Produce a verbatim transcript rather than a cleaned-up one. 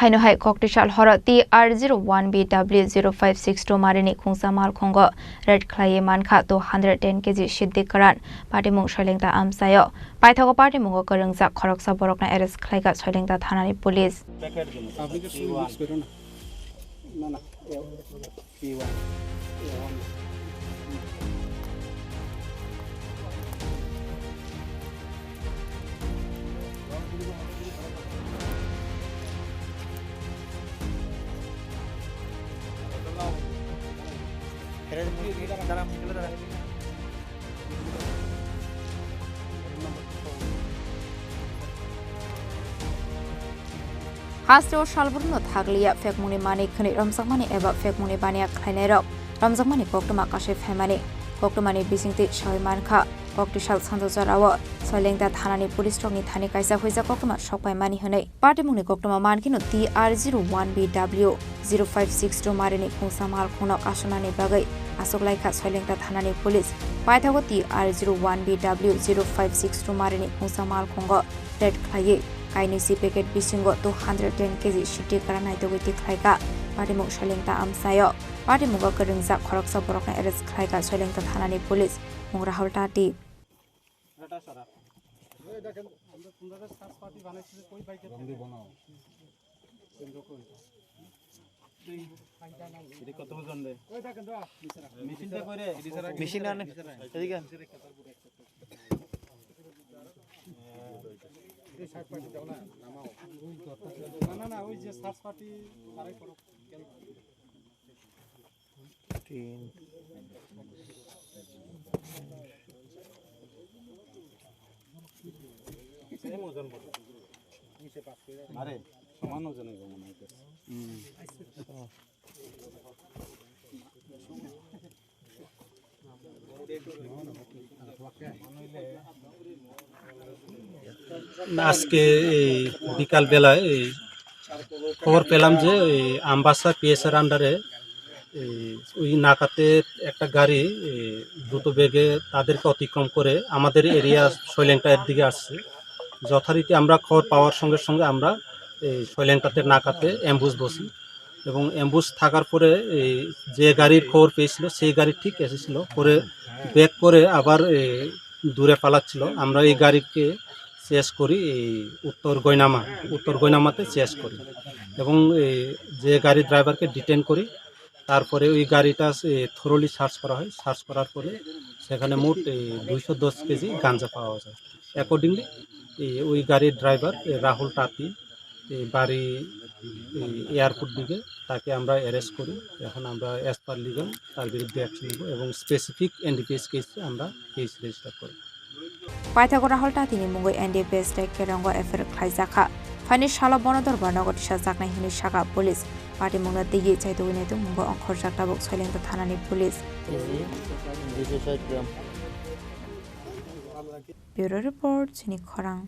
Haino hai koktisal horo T R zero one B W zero five six two marini khungsa malkhungo raid khlaiwi mankha two hundred ten K G siddi kwran, patimung soilengta amchaio. Paithago patimungo kwrwngjak khoroksa borokno arrest khlaikha soilengta thanani police. Public-e sui mix koro na. Na, na. Hasteo salbrumno thakliya phekmungni manwi khwnwi romjakmani eba phekmungni baniya khlainairok romjakmani koktwma kasui phaimani. Koktwmani bisingtwi sawi mankha, koktisal sanjajorao Soilengta thanani police rokni thani kaisa huijak koktwma sokpaimani hwnwi. Patimungni koktwma mankheno T R zero one B W zero five six two marini khungsa malkhungno kasonani bagwi achuklaikha Soilengta thanani police. Paithago T R zero one B W zero five six two marini khungsa malkhungo raid khlaiwi kainwi si packet bisingo two hundred ten K G siddi kwran naitugwi tikhlaikha. Patimung Soilengta amchaio. Patimungo kwrwngjak khoroksa borokno arrest khlaikha Soilengta thanani police. Mung Rahul Tati. এটা সারা। এই দেখেন, আমরা তোমরা যে search party বানাইছো যে কই বাইকে থাকে? কেন্দ্র কই? এটা কত ওজন রে? ওই দেখেন তো। মেশিনটা কই রে? মেশিন আনে। এদিকে আন। এই সার্চ পার্টি দাও না, নামাও। না, না, না, ওই যে সার্চ পার্টি তারাই করো। তিন। আরে, সমান ওজন হইব মনে হইতেছে। হুম। আজকে এই বিকাল বেলায় এই খবর পেলাম যে এই আমবাসা পিএস এর আন্ডারে এই ওই নাকাতে একটা গাড়ি এই দ্রুত বেগে তাদেরকে অতিক্রম করে আমাদের এরিয়া সৈলেংটার দিকে আসছে। যথারীতি আমরা খবর পাওয়ার সঙ্গে সঙ্গে আমরা এই সৈলেংটাতে নাকাতে অ্যাম্বুশ বসি এবং অ্যাম্বুশ থাকার পরে এই যে গাড়ির খবর পেয়েছিল সেই গাড়ি ঠিক এসেছিল, পরে ব্যাক করে আবার এই দূরে পালাচ্ছিল। আমরা এই গাড়িকে চেস করি, এই উত্তর গয়নামা, উত্তর গয়নামাতে চেস করি এবং এই যে গাড়ি ড্রাইভারকে ডিটেন করি। তারপরে ওই গাড়িটা থরোলি সার্চ করা হয়। সার্চ করার পরে সেখানে মোট এই দুইশো দশ কেজি গাঞ্জা পাওয়া যায়। অ্যাকর্ডিংলি এই ওই গাড়ির ড্রাইভার এই রাহুল তাঁতি, এই বাড়ি এই এয়ারপোর্ট দিকে, তাকে আমরা অ্যারেস্ট করি। এখন আমরা অ্যাজ পার লিগাল তার বিরুদ্ধে অ্যাকশন নেব এবং স্পেসিফিক এনডিপিএস কেসে আমরা কেস রেজিস্টার করি। Paithago Rahul Tatini mungwi N D P S tei Kerongo F I R khlaijakha. Phaini salo bono dorbar nogo tisajaknai hwnwi sakha police. Patimungno twiwi chaitugwi naituk mungo ongkhorjak tabuk Soilengta thanani police. Bureau report, chini khorang.